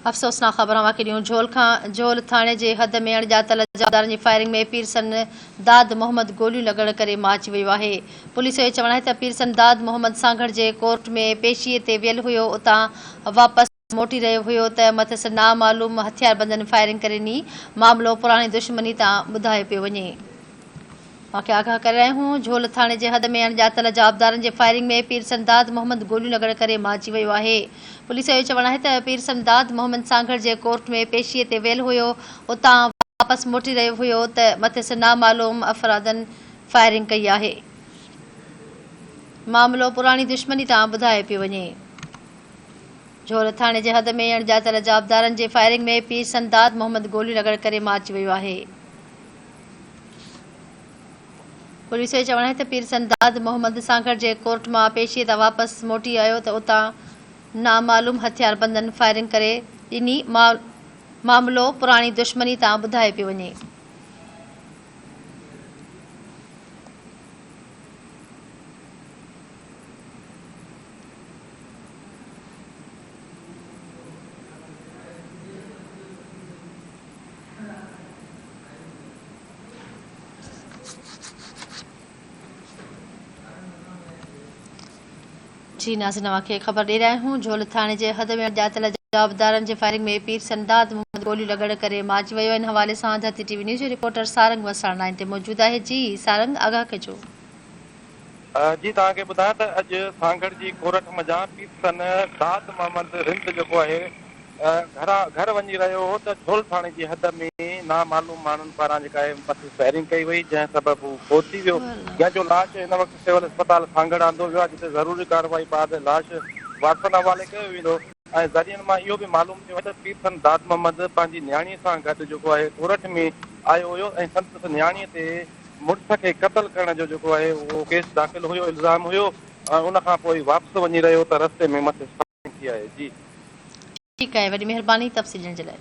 افسوسناڪ خبر اوهان کي ڏيون جهول کان جهول ٿاڻي جي حد ۾ اڻڄاتل جوابدارن جي فائرنگ ۾ پيرسن داد محمد گوليون لڳڻ ڪري مارجي ويو آهي. پوليس جو چوڻ آهي ته پيرسن داد محمد سانگهڙ جي ڪورٽ ۾ پيشي تي ويل هيو اتان واپس موٽي رهيو هيو ته مٿس نامعلوم هٿياربندن فائرنگ ڪري ڏني معاملو پراڻي دشمني تان ٻڌايو پيو وڃي. اوهان کي آگاهه ڪري رهيا آهيون جهول ٿاڻي جي حد ۾ اڻڄاتل جوابدارن جي فائرنگ ۾ پيرسن داد محمد گوليون لڳڻ ڪري مارجي ويو آهي. پوليس جو چوڻ آهي ته پيرسن داد محمد سانگهڙ جي ڪورٽ ۾ پيشي تي ويل هيو اتان واپس موٽي رهيو هيو ته مٿس نامعلوم افرادن فائرنگ ڪئي آهي. معاملو پراڻي دشمني تان ٻڌايو پيو وڃي. جهول ٿاڻي جي حد ۾ اڻڄاتل جوابدارن جي فائرنگ ۾ پيرسن داد محمد گوليون لڳڻ ڪري مارجي ويو آهي. پوليس جو چوڻ آهي ته پيرسن داد محمد سانگهڙ جي ڪورٽ مان پيشي تان واپس موٽي آيو ته اتان نامعلوم هٿياربندن فائرنگ ڪري ڏني، معاملو پراڻي دشمني تان ٻڌايو پيو وڃي. جي ناظرين اوهان کي خبر ڏئي رهيا آهيون جهول ٿاڻي جي حد ۾ اڻڄاتل جوابدارن جي فائرنگ ۾ پير سنداد محمد گوليون لڳڻ ڪري مارجي ويو ان حوالي سان ڌرتي ٽي وي نيوز جو رپورٽر سارنگ وساڻ لائين تي موجود آهي جي سارنگ آگاهه ڪجو. جي توهان کي ٻڌايان ته اڄ سانگهڙ جي ڪورٺ منجهان پير سن داد محمد رند جيڪو آهي گهران گهر وڃي رهيو هو ته جهول ٿاڻي جي حد ۾ نامعلوم ماڻهن پاران جيڪا آهي مٿس فائرنگ ڪئي وئي جنهن سبب هو فوت ٿي ويو جنهن جو لاش هن وقت سول اسپتال سانگهڙ آندو ويو آهي جتي ضروري ڪارروائي بعد لاش وارثن حوالي ڪيو ويندو ۽ ذريعن مان اهو به معلوم ٿيو آهي ته پيرسن داد محمد پنهنجي نياڻي سان گڏ جيڪو آهي ڪورٺ ۾ آيو هيو ۽ سندس نياڻي تي مڙس کي قتل ڪرڻ جو جيڪو آهي اهو ڪيس داخل هيو الزام هيو ۽ ان کان پوء واپس وڃي رهيو ته رستي ۾ مٿس فائرنگ ٿي آهي جي. ٺيڪ آهي وڏي مهرباني تفصيل ڏيڻ جي لاء.